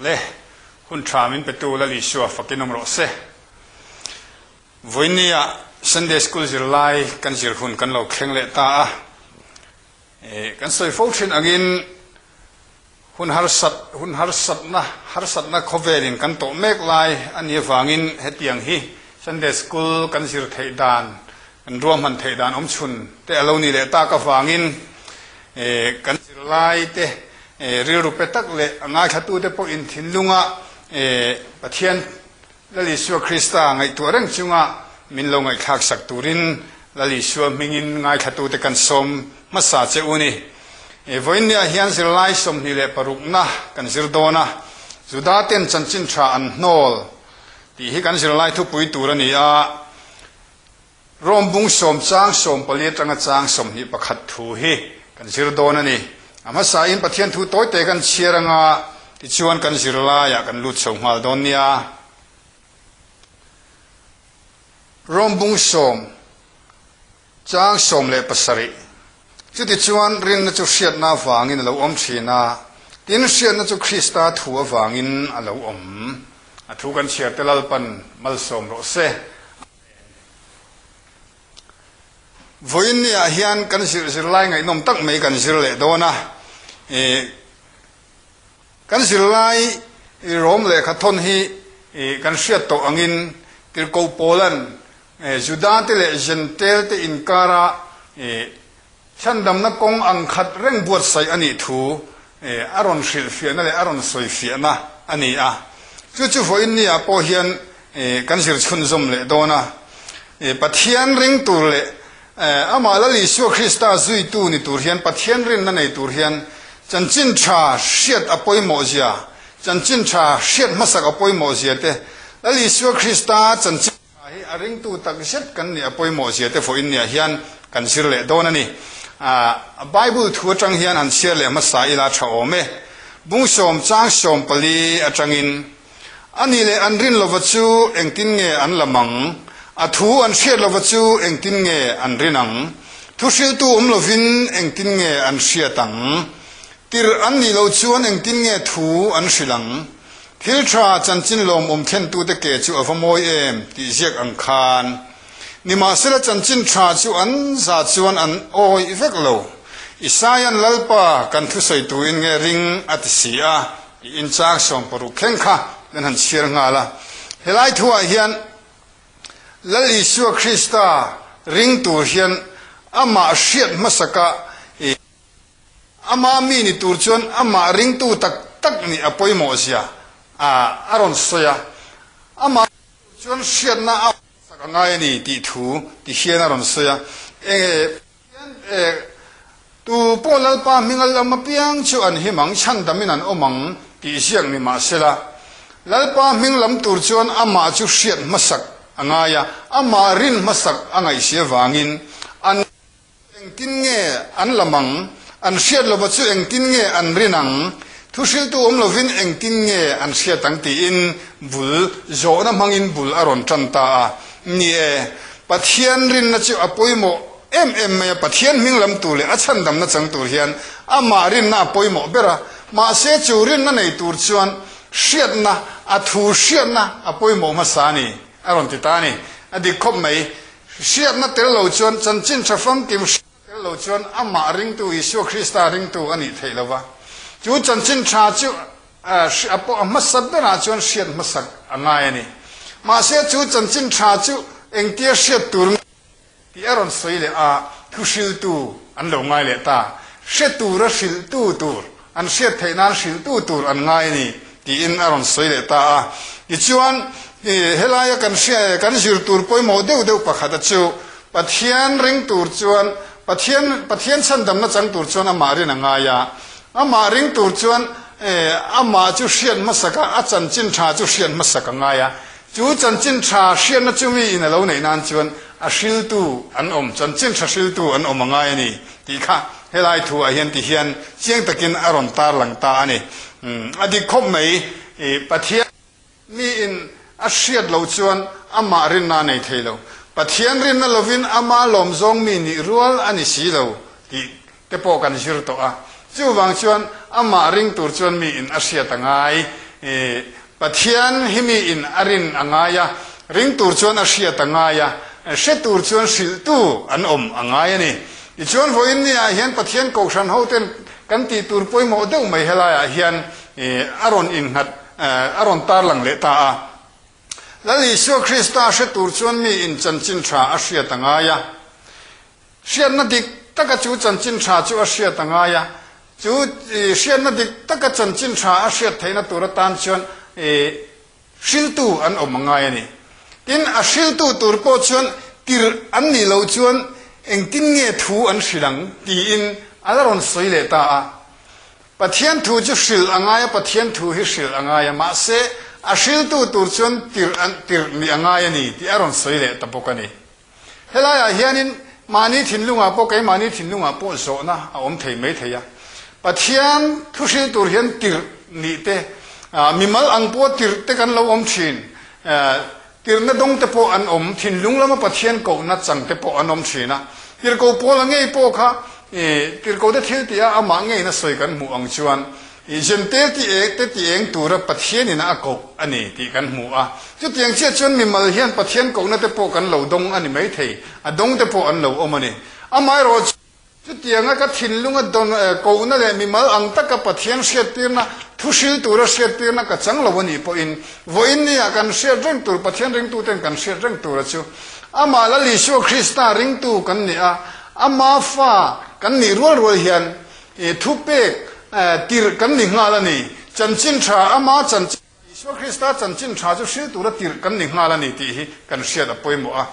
Le, hun tha min petu Lal Isua fakin awm rawh se. Vawinia Sunday School zirlai kan zir hun kan lo thleng leh ta a. Kan sawi fo thin angin hun harsat, hun harsatna, harsatna khawvelin kan tawh mek lai a nih avangin hetiang hi Sunday School kan zir theih dan, kan ruahman theih dan awm chhun te a lo ni leh tak avangin kan zirlai te rilru pe tak leh a ngaithlatute pawhin thinlunga Pathian Lal Isua Krista ngaihtuah reng chunga min lo ngaihthlak sak turin Lal Isua hmingin ngaithlatute kan sawm hmasa che u ni. Vawiinniah hian zirlai 26na kan zir dawn a, Judaten chanchin tha an hnawl tih hi kan zirlai thupui tur a ni a. Rom bung sawm chang 14 atanga chang 21 thu hi kan zir dawn a ni. A hmasain Pathian thu tawite kan chhiar anga tichuan kan zirlaiah kan lut chho nghal dawn nia. Rom bung sawm chang 17 Chutichuan rinna chu hriatna avangin a lo awm thin a, tin hriatna chu Krista thu avangin a lo awm. A thu kan chhiar te Lalpan malsawm rawh se. Vawiin niah hian kan zir zirlai ngaihnawm tak mai kan zir leh dawn a. Kan zirlai Rom lehkha thawn hi kan hriat tawh angin Tirhkoh Paulan Juda te leh Jentail te inkara chhandamna kawng ang khat reng buatsaih a nih thu a rawn hrilhfiahna leh a rawn sawifiahna a ni a. Chu chu vawiin niah pawh hian kan zir chhunzawm leh dawn a. Pathian ring tur leh amah Lal Isua Krista zuitu ni tur hian Pathian rinna nei tur hian chanchin tha hriat a pawimawhzia, chanchin tha hriat hmasak a pawimawhzia te, Lal Isua Krista chanchin tha hi a ringtu tak zet kan nih a pawimawhzia te vawiin niah hian kan zir leh dawn a ni. Bible thu atang hian han chhiar leh hmasa ila tha awm e. Bung sawm chang 14 atangin A nih leh an rin lova chu engtin nge an lam ang? A thu an hriat lova chu engtin nge an rin ang? Thu hriltu awm lovin engtin nge an hriat ang? Tirh an nih loh chuan engtin nge thu an hrilh ang? Thil tha chanchin lawmawm thlentute ke chu a va mawi em tih ziak ang khan. Nimahsela chanchin tha chu an za chuan an awih vek lo. Isaia'n Lalpa kan thusawi tuin nge ring a ti si a. Tiin chang 60 thleng kha kan han chhiar nghal a. Helai thuah hian Lal Isua Krista ring tur hian amah hriat hmasaka i ama mi ni tur chuan amah ringtu tak tak nih a pawimawh zia a rawn sawi a. Amah chuan hriatna a sak a ngai a ni tih thu ti hian a rawn sawi a. Pathian tu pawh Lalpa hming a lam apiang chu an him ang, chhandamin an awm ang tih ziak ni mah sela, Lalpa hming lam tur chuan amah chu hriat hmasak a ngai a, amah rin hmasak a ngaihsi avangin an engtin nge an lam ang, an hriat lova chu engtin nge an rin ang, thuhriltu awm lovin engtin nge an hriat ang tiin bul zawhna hmangin bul a rawn tan ta a. Ni e, Pathian rinna chu a pawimawh em em mai a, Pathian hming lam tur leh a chhandamna chang tur hian amah rinna a pawimawh ber a, mahse chu rinna nei tur chuan hriatna, a thu hriatna a pawimawh hmasa a ni, a rawn ti ta a ni. A dik khawp mai, hriatna tel lo chuan chanchin tha famkim hriatna tel lo chuan amah ringtu Isua Krista ringtu a nih theih lo va, chu chanchin tha chu A hmasa berah chuan hriat hmasak a ngai a ni. Mahse chu chanchin tha chu engtia hriat tur nge tih a rawn sawi leh a, thu hriltu an lo ngai leh ta. Hre tura hrilhtu tur, an hriat theih nan hrilhtu tur an ngai a ni tiin a rawn sawi leh ta a. Tichuan, helaia kan hria kan zir tur pawimawh deuh deuh pakhata chu Pathian ring tur chuan Pathian Pathian chhandamna chang tur chuan amah rin a ngai a. Amah ring tur chuan amah chu hriat hmasak a, a chanchin tha chu hriat hmasak a ngai a. Chu chanchin tha hriatna chu mi in a lo neih nan chuan a hriltu an awm, chanchin tha hriltu an awm a ngai a ni tih kha helai thu ah hian ti hian chiang takin a rawn tarlang ta a ni. A dik khawp mai, Pathian. Mi in a hriat loh chuan amah rinna a nei thei lo. Pathian rinna lovin ama lawm zawng mi nih rual a ni si lo tih te pawh kan zir tawh a. Chuvang chuan amah ring tur chuan mi in a hriat a ngai. Pathian hi mi in a rin a ngai a, ring tur chuan a hriat a ngai a, hre tur chuan hrilhtu an awm a ngai a ni. Tichuan vawiin ni ah hian Pathian Kohhran ho ten kan tih tur pawimawh deuh mai helaiah hian a rawn innghat a rawn tarlang leh ta a. Lal Isua Krista hre tur chuan mi in chanchin tha a hriat a ngai a. Hriatna dik taka chu chanchin tha chu a hriat a ngai a, chu hriatna dik taka chanchin tha a hriat theihna tur atan chuan hriltu an awm a ngai a ni. Tin, a hriltu tur pawh chuan tirh an nih loh chuan engtin nge thu an hrilh ang tiin a la rawn sawi leh ta a. Pathian thu chu hrilh a ngai a, Pathian thu hi hrilh a ngai a, mahse a hriltu tur chuan tirh an tirh nih a ngai a ni tih a rawn sawi leh ta bawk a ni. Helaiah hianin mahni thinlungah pawh, keimahni thinlungah pawh zawhna a awm thei mai thei a. Pathian thu hril tur hian tirh nih te, mimal ang pawha tirh te kan lo awm thin. Tirhna dawng te pawh an awm, thinlung lama Pathian kohna chang te pawh an awm thin a. Tirhkoh Paula ngei pawh kha tirhkohte thil tih a amah ngeiin a sawi kan hmuh ang chuan, I Jentail ti eng te ti eng tura Pathian in a koh a ni tih kan hmu a. Chutiang chiah chuan mimal hian Pathian kohna te pawh kan lo dawng a ni maithei, a dawng te pawh an lo awm a ni. Amaherawh chu, chutianga ka thinlunga dawn kohna leh mimal ang taka Pathian hriattirna, thu hril tura hriattirna ka chang lo a nih pawhin, vawiin nia kan hriat reng tur, Pathian ringtuten kan hriat reng tura chu, Amah Lal Isua Krista ringtu kan ni a, Ama fa kan nih rual rual hian, I thupek tirh kan ni nghal a ni. Chanchin tha, ama chanchin, Isua Krista chanchin tha chu hril tura tirh kan ni nghal a ni tih hi kan hriat a pawimawh a.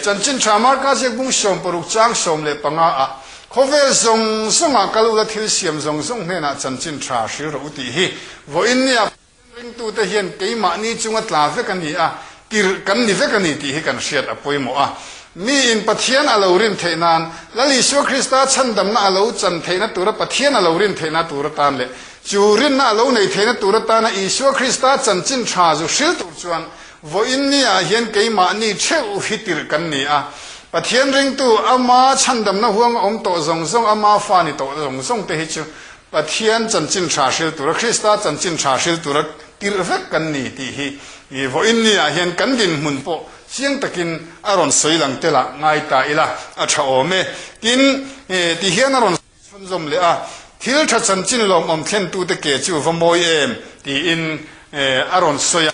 Chanchin tha Marka ziakbung 60 chang 15 ah, Khawvel zawng zawngah kal ula thil siam zawng zawng hnenah chanchin tha hril rawh u tih hi vawiin nia Ringtute hian keimahni chunga tla vek a ni a, tirh kan ni vek a ni tih hi kan hriat a pawimawh a. Miin Pathian a lo rin theih nan, Lal Isua Krista chhandamna a lo chan theihna tura Pathian a lo rin theihna tur atan leh chu rinna a lo nei theihna tur atana Isua Krista chanchin tha zu hril tur chuan vawiin niah hian keimahni theuh hi tirh kan ni a. Pathian ringtu ama chhandamna huanga awm tawh zawng zawng, ama fa ni tawh zawng zawng te hi chu Pathian chanchin tha hril tura, Krista chanchin tha hril tura tirh vek kan ni tih hi i vawiin niah hian kan dinhmun pawh chiang takin a rawn sawi lang tel ah ngai ta ila a tha awm e. Tin, ti hian a rawn chhunzawm leh a, Thil tha chanchin lawmawm thlentute ke chu va mawi em? tiin a rawn sawi a.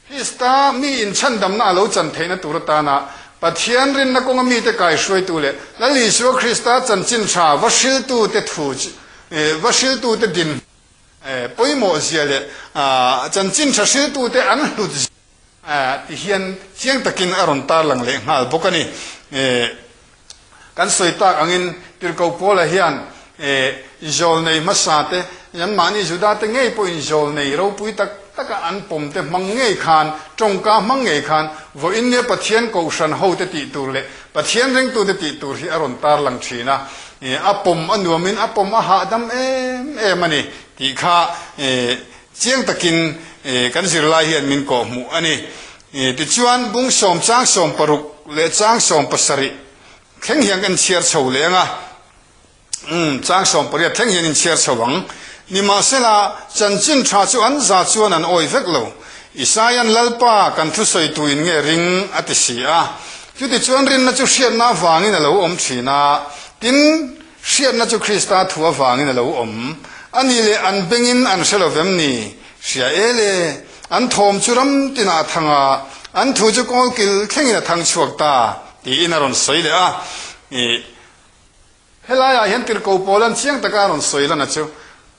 Krista mi inchhandamna a lo chan theihna tur atana Pathian rinna kawnga mite kaihruaitu leh Lal Isua Krista chanchin tha va hriltute thu va hriltute din pawimawh zia leh chanchin tha hriltute an hlut zia ti hian chiang takin a rawn tarlang leh nghal bawk a ni. Kan sawi tak angin Tirhkoh Paula hian Zawlnei hmasa te, anmahni Juda te ngei pawhin Zawlnei ropui tak taka an pawm te hmang ngei khan, tawngka hmang ngei khan vawiin nia Pathian Kohhran hote tih tur leh Pathian ringtute tih tur hi a rawn tarlang thin a, a pawm a nuamin a pawm a hahdam em em a ni tih kha chiang takin kan zirlai hian min kawhhmuh a ni. Tichuan, bung sawm chang 60 leh chang 70 thleng hian kan inchhiar chho leh ang a, umm, chang 18 thleng hian inchhiar chho ang. Nimahsela, chanchin tha chu an za chuan an awih vek lo. Isaia'n Lalpa, kan thusawi tuin nge ring? a ti si a. Chutichuan rinna chu hriatna avangin a lo awm thin a, tin, hriatna chu Krista thu avangin a lo awm. A nih leh an bengin an hre lo vem ni? Hria e le, an thawm chu ram tinah a thang a, an thu chu kawlkil thlengin a thang chhuak ta, tiin a rawn sawi leh a. Ih, helaiah hian tirhkoh pawl an chiang taka a rawn sawi lan a chu,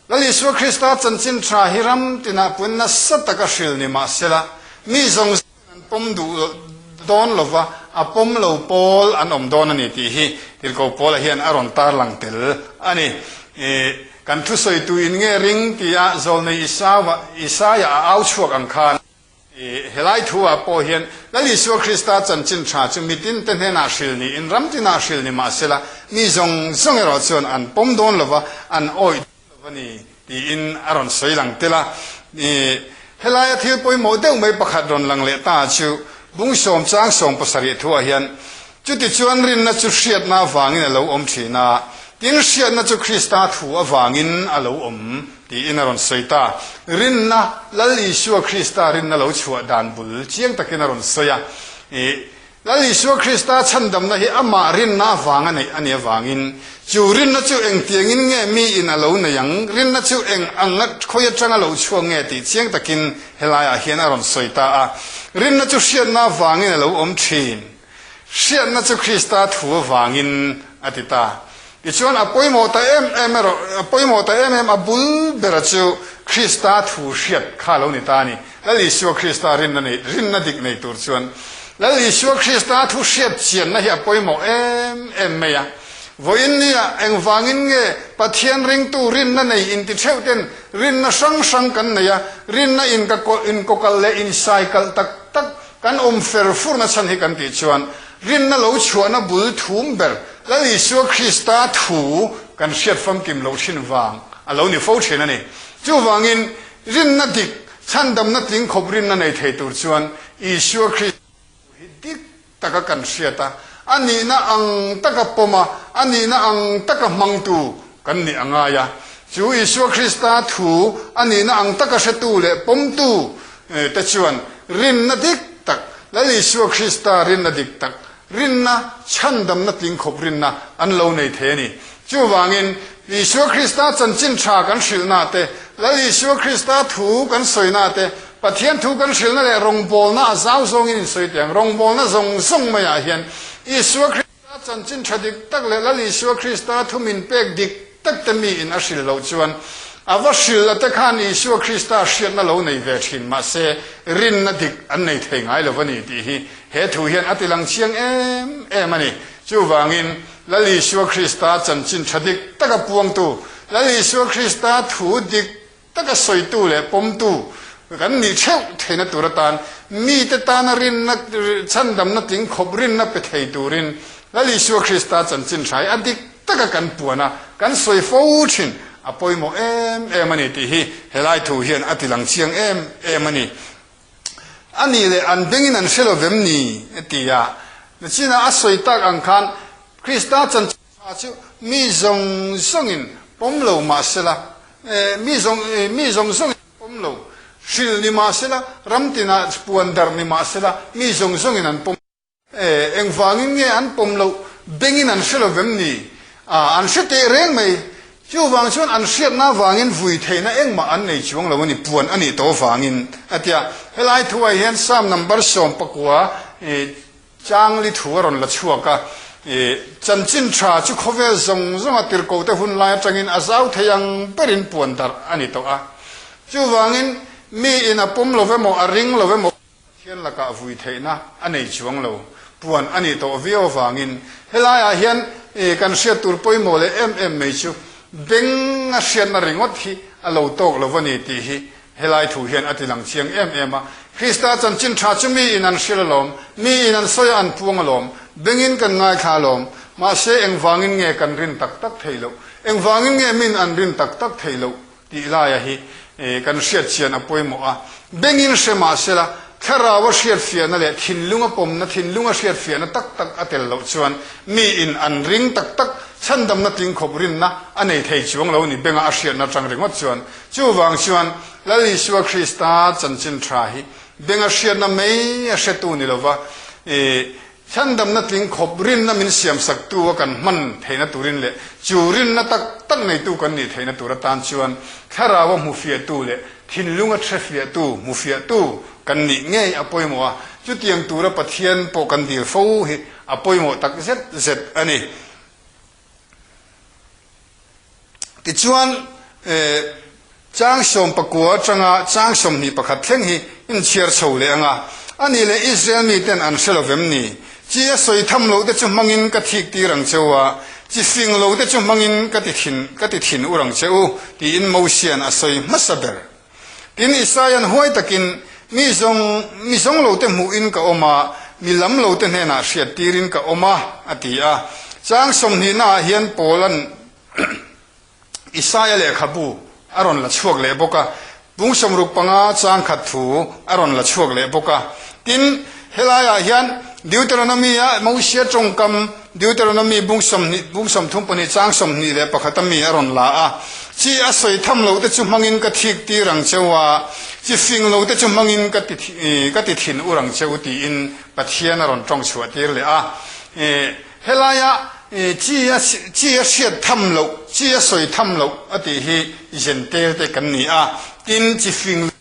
Lal Isua Krista chanchin tha hi ram tinah pun nasa taka hril ni mah sela, mi zawng zawngin an pawm duh dawn lo va, a pawm lo pawl an awm dawn a ni tih hi tirhkoh Paula hian a rawn tarlang tel a ni. Ih, Kan thusawitu in nge ring tia zawlnei Isaia a au chhuak ang khan, helai thu ah pawh hian Lal Isua Krista chanchin tha chu mitin te hnenah hril niin ram tinah hril ni mah sela, mi zawng zawng erawh chuan an pawm dawn lova, an awih dawn lova ni tiin a rawn sawi lang tel a. Helaia thil pawimawh deuh mai pakhat rawn lang leh ta chu bung sawm chang 70 thuah hian, Chutichuan rinna chu hriatna avangin a lo awm thin a. Tin, hriatna chu Krista thu avangin a lo awm, tiin a rawn sawi ta. Rinna, Lal Isua Krista rinna lo chhuah dan bul chiang takin a rawn sawi a. Ih, Lal Isua Krista chhandamna hi amah rinna avanga neih a nih avangin, chu rinna chu engtiangin nge miin a lo nei ang, rinna chu eng anga khawi atanga lo chhuak nge tih chiang takin helaiah hian a rawn sawi ta a. Rinna chu hriatna avangin a lo awm thin. Hriatna chu Krista thu avangin a ti ta. Tichuan a pawimawh ta em em erawh, a pawimawh ta em em a bul bera chu Krista thu hriat kha a lo ni ta a ni. Lal Isua Krista rinna nei, rinna dik nei tur chuan Lal Isua Krista thu hriat chianna hi a pawimawh em em mai a. Vawiin nia engvangin nge Pathian ringtu rinna nei inti theuh ten rinna hrang hrang kan nei a, rinna inkawkalh leh insaikalh tak tak Kan awm fer furna chhan hi kan tih chuan rinna lo chhuahna bul thum ber Lal Isua Krista thu kan hriat famkim loh thin vang a lo ni fo thin a ni. Chuvangin rinna dik, chhandamna tling khawp rinna nei thei tur chuan Isua Krista thu hi dik taka kan hriat a, a nihna ang taka pawm a, a nihna ang taka hmangtu kan nih a ngai a. Chu Isua Krista thu a nihna ang taka hretu leh pawmtu te chuan rinna dik tak, Lal Isua Krista rinna dik tak, rinna chhandamna tling khawp rinna an lo nei thei a ni. Chuvangin, Isua Krista chanchin tha kan hrilhna te, Lal Isua Krista thu kan sawina te, Pathian thu kan hrilhna leh rawngbawlna a zau zawngin insawi teh ang. Rawngbawlna zawng zawng maiah hian Isua Krista chanchin tha dik tak leh Lal Isua Krista thu min pek dik tak te miin a hrilh loh chuan a va hrilh a te khan Isua Krista hriatna lo nei ve thin mahse rinna dik an nei thei ngai lo a ni tih hi he thu hian a tilang chiang em em a ni. Chuvangin Lal Isua Krista chanchin tha dik taka puangtu, Lal Isua Krista thu dik Taka sawitu leh pawmtu kan nih theuh theihna tur atan mite tana rinna chhandamna tling khawp rinna pe thei turin Lal Isua Krista chanchin hrai a dik taka kan puan a, kan sawi fo thin a pawimawh em em a ni tih hi helai thu hian a tilang chiang em em a ni. A nih leh an bengin an hre lo vem ni? a ti a. Nachina a sawi tak ang khan Krista chanchin Tha chu mi zawng zawngin pawm lo mah sela, mi zawng mi zawng zawngin an pawm lo. Hrilh ni mah sela, ram tinah puan darh ni mah sela, mi zawng zawngin an pawm lo. Engvangin nge an pawm loh? Bengin an hre lo vem ni? An hre teh reng mai. Chuvang chuan an hriatna avangin vui theihna engmah an nei chuang lo a ni, puan a nih tawh avangin a ti a. Helai thuai hian Psalm number 19 Changli thu a rawn la chhuak a, chanchin tha chu khawvel zawng zawnga tirhkote hun lai atangin a zau thei ang berin puan darh a ni tawh a. Chuvangin, mi in a pawm lo emaw, a ring lo emaw, Pathian lakah vui theihna a nei chuang lo, puan a nih tawh viau avangin helaiah hian kan hriat tur pawimawh leh em em mai chu beng a hriatna ringawt hi a lo tawk lo a ni tih hi Helai thu hian a ti lang chiang em em a, Krista chanchin tha chu miin an hrilh alawm, miin an sawi a an puang alawm, bengin kan ngaithla alawm, mahse engvangin nge kan rin tak tak theih loh, engvangin nge min an rin tak tak theih loh tih laia hi kan hriat chian a pawimawh a. Bengin hre mahsela, thlarau a hriat fiahna leh thinlung a pawmna, thinlung a hriat fiahna tak tak a tel loh chuan miin an ring tak tak, chhandamna tling khawp rinna a nei thei chuang lo ni benga a hriatna atang ringawt chuan. Chuvang chuan Lal Isua Krista chanchin tha hi benga hriatna mai a hretu ni lova, i chhandamna tling khawp rinna min siamsaktu a kan hman theihna turin leh chu rinna tak tak neitu kan nih theihna tur atan chuan Thlarau a hmufiahtu leh thinlunga hrefiahtu, hmufiahtu kan nih ngei a pawimawh a, chutiang tura Pathian pawh kan dil fo hi a pawimawh tak zet zet a ni. Tichuan, chang 19 atanga chang 21 thleng hi inchhiar chho leh ang a. A nih leh Israel miten an hre lo vem ni? Chi a sawi tham loh te chu hmangin ka thik tir ang che u a, chi fing lo te chu hmangin ka ti thin ka ti thin ur ang che u, tiin Mosia'n a sawi hmasa ber. Tin, Isaia'n huai takin, Mi zawng, mi zawng lote hmuhin ka awm a, mi lam lote hnenah hriat tirin ka awm a, a ti a. Chang sawmhnihnaah hian Paula'n Isaia lehkhabu a rawn la chhuak leh bawk a, bung 65 chang khat thu a rawn la chhuak leh bawk a. Tin, Helaiah hian Deuteronomy-a Mosia tawngkam, Deuteronomy bung 20, bung 32 chang 21 a mi a rawn la a. Chi a sawi tham loh te chu hmangin ka thik tir ang cheu a, chi fing lo te chu hmangin ka ti ka ti thin ur ang cheu tiin Pathian a rawn tawng chhuah tir leh a. Helaia chi a chi a hriat tham loh, chi a sawi tham loh a tih hi Jentail te kan ni a, tin chi fing lo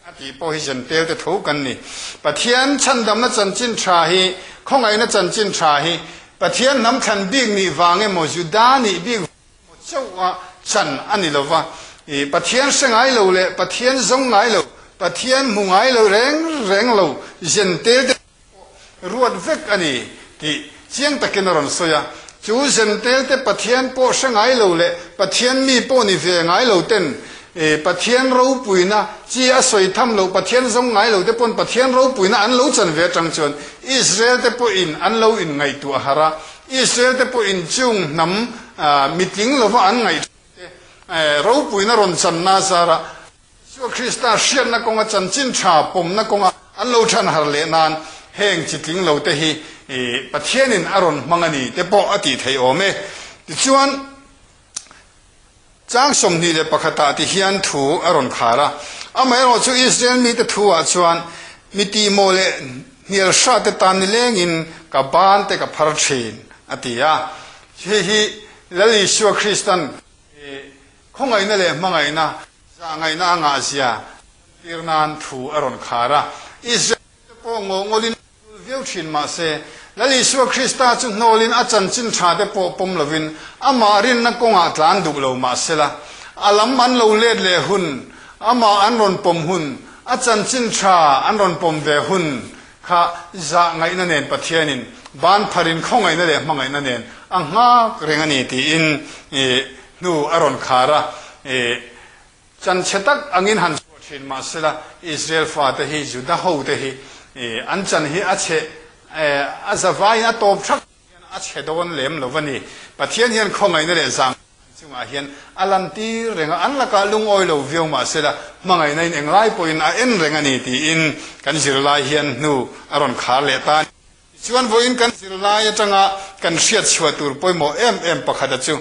a tih pawh hi Jentail te tho kan ni. Pathian chhandamna chanchin tha hi, khawngaihna chanchin tha hi Pathian hnam thlan bik nih vang emaw Juda nih bik vang emaw chauh a chan a ni lo va. Pathian hre ngai lo leh Pathian zawng ngai lo, Pathian hmu ngai lo reng reng lo Jentail te Ruat vek a ni tih chiang takin a rawn sawi a. Chu Zentelte Pathian pawh hre ngai lo leh Pathian mi pawh ni ve ngai lo ten Pathian ropuina chi a sawi tham loh Pathian zawng ngai lo te pawn Pathian ropuina an lo chan ve atang chuan Israel te pawhin an lo inngaihtuah harh a. Israel te pawhin chung hnam mitling lova an ngaih te ropuina rawn channa zarah Isua Krista hriatna kawnga chanchin tha pawmna kawnga an lo than har leh nan heng chi tling lo te hi Pathianin a rawn hmang a ni te pawh a tih theih awm e. Tichuan, chang 21 ah ti hian thu a rawn khar a, amaherawh chu Israel mite thu ah chuan mi tihmawh leh hnial hra te tan nilengin ka ban te ka phar thin a ti a. Hei hi Lal Isua Kristan Khawngaihna leh hmangaihna zahngaihna a ngahzia tir nan thu a rawn khar a. Israel te pawh ngawhngawlin an tul viau thin mah se, Lal Isua Krista chu hnawlin a chanchin tha te pawh pawm lovin amah rinna kawngah tlan duh lo mah sela, a lam an lo let leh hun, amah an rawn pawm hun, a chanchin tha an rawn pawm ve hun kha zahngaihna nen Pathianin ban pharin khawngaihna leh hmangaihna nen a nghak reng a ni tiin hnu a rawn khar a. Chanchhe tak angin han chhuah thin mahsela Israel fate hi Juda hote hi an chan hi a chhe a zavaiin a tawp thak hian a chhe dawn lem lo a ni. Pathian hian khawngaihna leh zang an chungah hian a lantir reng a, an lakah lungawi lo viau mah sela hmangaihna in englai pawhin a en reng a ni tiin kan zirlai hian hnu a rawn khar leh ta a ni. Tichuan vawiin kan zirlai atanga kan hriat chhuah tur pawimawh em em pakhata chu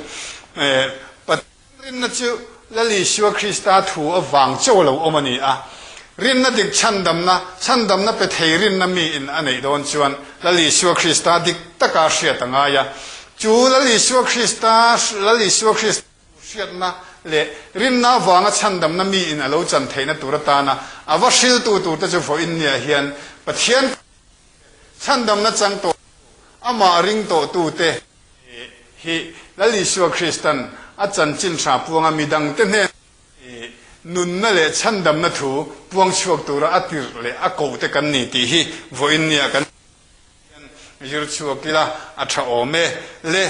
Pathian Rinna chu Lal Isua Krista thu avang chauh a lo awm a ni a. Rinna dik chhandamna, chhandamna pe thei rinna miin a neih dawn chuan Lal Isua Krista dik taka hriat a ngai a. Chu Lal Isua Krista, Lal Isua Krista thu hriatna leh rinna avanga chhandamna miin a lo chan theihna tur atana a va hriltu turte chu vawiin niah hian Pathian chhandamna chang tawhtu, amah ring tawhtute, Hi Lal Isua Kristan a chanchin hra puanga midangte hnena nunna leh chhandamna thu puang chhuak tura a tirh leh a kohte kan ni tih hi vawiin nia kan hian zir chhuak ila a tha awm e. Le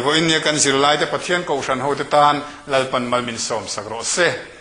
vawiin nia kan zirlaite Pathian kohhran hote tan Lalpan mal min sawmsak rawh se.